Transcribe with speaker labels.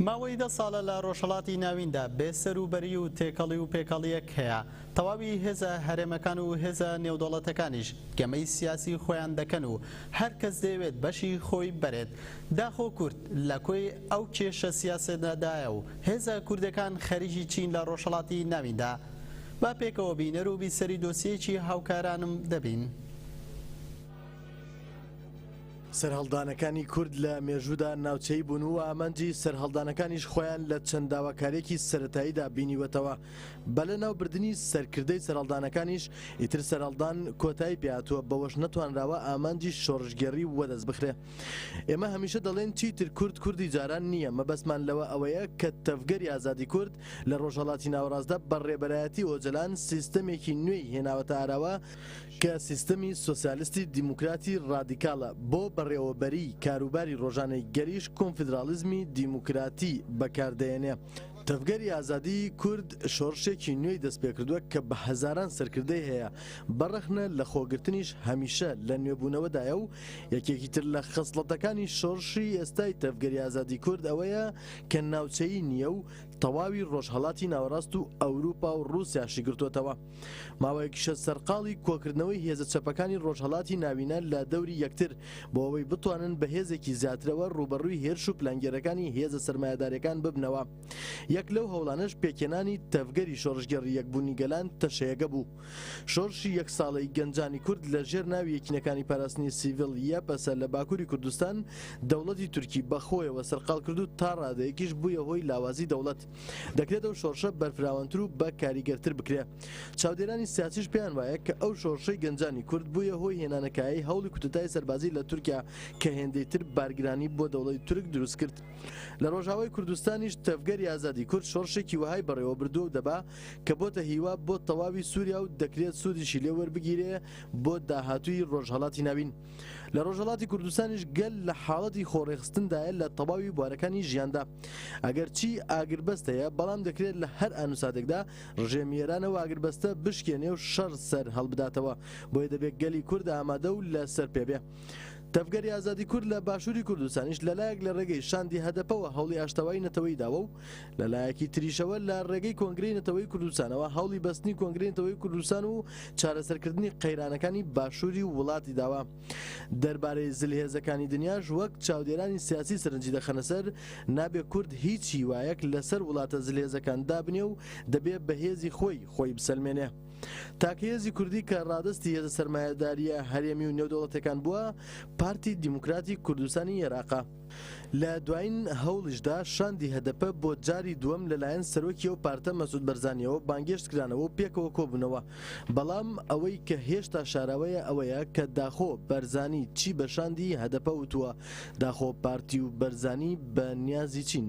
Speaker 1: ماوەی دە ساڵە لە ڕۆژهەڵاتی ناویندا بێ سەروبەری و تێکەڵی و پێکەڵییەک هەیە، تەواوی هێزە هەرێمەکان و هێزە نێودەوڵەتەکانیش گەمەی سیاسی خۆیان دەکەن و هەر کەس دەیەوێت بەشی خۆی بەرێت. داخۆ کورد لە کۆی ئەو کێشە سیاسیانەدایە و هێزە کوردەکان خەریکی چین لە ڕۆژهەڵاتی ناویندا؟ با پێکەوە بینەر و بیسەری دۆسیەیەکی هاوکارانم دەبین.
Speaker 2: سەرهەڵدانەکانی کورد لە مێژوودا ناوچەیی بوون و ئامانجی سەرهەڵدانەکانیش خۆیان لە چەند داواکارییەکی سەرەتاییدا بینیوەتەوە. بە لەناوبردنی سەرکردەی سەرهەڵدانەکانیش ئیتر سەرهەڵدان کۆتایی پێهاتووە، بەوەش نەتوانراوە ئامانجی شۆڕشگێڕی وەدەست بخرێ. ئێمە هەمیشە دەڵێین چیتر کورد کوردی جاران نییە، مەبەستمان لەوە ئەوەیە کە تەڤگەری ئازادی کورد لە ڕۆژهەڵاتی ناوەڕاستدا بە ڕێبەرایەتی ئۆجەلان سیستەمێکی نوێی هێناوەتە ئاراوە کە سیستەمی سۆسیالستی دیموکراتی ڕادیکاڵە، بۆ بەڕێوەبەریی کاروباری ڕۆژانەی گەلیش کۆنفیدراڵیزمی دیموکراتی بەکاردەهێنێ. تەڤگەری ئازادیی کورد شۆڕشێکی نوێی دەستپێکردووە کە بە هەزاران سەرکردەی هەیە، بە ڕەخنە لە خۆگرتنیش هەمیشە لە نوێبوونەوەدایە و یەکێکی تر لە خەسڵەتەکانی شۆڕشی ئێستای تەڤگەری ئازادی کورد ئەوەیە کە ناوچەیی نییە و تەواوی ڕۆژهەڵاتی ناوەڕاست و ئەوروپا و ڕووسیاشی گرتووەتەوە. ماوەیەکیشە سەرقاڵی کۆکردنەوەی هێزە چەپەکانی ڕۆژهەڵاتی ناوینە لە دەوری یەکتر بۆ ئەوەی بتوانن بە هێزێکی زیاترەوە ڕووبەڕووی هێرش و پلانگێرەکانی هێزە سەرمایەدارەکان ببنەوە. یەک لەو هەوڵانەش پێکهێنانی تەڤگەری شۆڕشگێڕی یەکبوونی گەلان تەشەیەگە بوو. شۆڕشی یەک ساڵەی گەنجانی کورد لە ژێر ناوی یەکینەکانی پاراستنی سیڤیل یەپەسە لە باکووری کوردستان دەوڵەتی تورکی بە خۆیەوە سەرقاڵ کرد و تا ڕادەیەکیش بوویە هۆی لاوازی دەوڵەت. دەکرێت ئەو شۆڕشە بەرفراوانتر و بە کاریگەرتر بکرێ. چاودێرانی سیاسیش پێیان وایە کە ئەو شۆڕشەی گەنجانی کورد بوویە هۆی هێنانەکایەی هەوڵی کودەتای سەربازی لە تورکیا کە هێندەی تر بارگرانی بۆ دەوڵەتی تورک دروست کرد. لە ڕۆژاوای کوردستانیش تەڤگەری ئازادی کورد شۆڕشێکی وەهای بەڕێوە بردووە و دەبا کە بۆتە هیوا بۆ تەواوی سوریا و دەکرێت سوودیشی لێ وەربگیرێ بۆ داهاتووی ڕۆژهەڵاتی ناوین. لە ڕۆژهەڵاتی کوردستانیش گەل لە حاڵەتی خۆڕێخستندایە لە تەواوی بوارەکانی ژیاندا. ئەگەرچی ئاگربەست هەیە، بەڵام دەکرێت لە هەر ئانوساتێکدا ڕژێمی ئێران ئەو ئاگربەستە بشکێنێ و شەڕ سەر هەڵبداتەوە، بۆیە دەبێت گەلی کورد ئامادە و لە سەر پێ بێ. تەڤگەری ئازادی کورد لە باشووری کوردستانیش لەلایەک لە ڕێگەی شاندی هەدەپەوە هەوڵی ئاشتەوایی نەتەوەیی داوە و لەلایەکی تریشەوە لە ڕێگەی کۆنگرەی نەتەوەیی کوردستانەوە هەوڵی بەستنی کۆنگرەی نەتەوەیی کوردستان و چارەسەرکردنی قەیرانەکانی باشووری وڵاتی داوە. دەربارەی زلهێزەکانی دنیاش وەک چاودێرانی سیاسی سەرنجی دەخەنە سەر، نابێ کورد هیچ هیوایەک لەسەر وڵاتە زلهێزەکان دابنێ و دەبێ بە هێزی خۆی خۆی بسەلمێنێ. تاکە هێزی کوردی کە ڕادەستی هێزە سەرمایەدارییە هەرێمی و نێودەوڵەتیەکان بووە، پارتی دیموکراتی کوردستانی ئێراقە. لە دوایین هەوڵیشدا شاندی هەدەپە بۆ جاری دووەم لەلایەن سەرۆکی ئەو پارتە مەسعود بەرزانیەوە بانگێشت کرانەوە و پێکەوە کۆبوونەوە، بەڵام ئەوەی کە هێشتا شاراوەیە ئەوەیە کە داخۆ بەرزانی چی بە شاندی هەدەپە وتووە، داخۆ پارتی و بەرزانی بە نیازی چین؟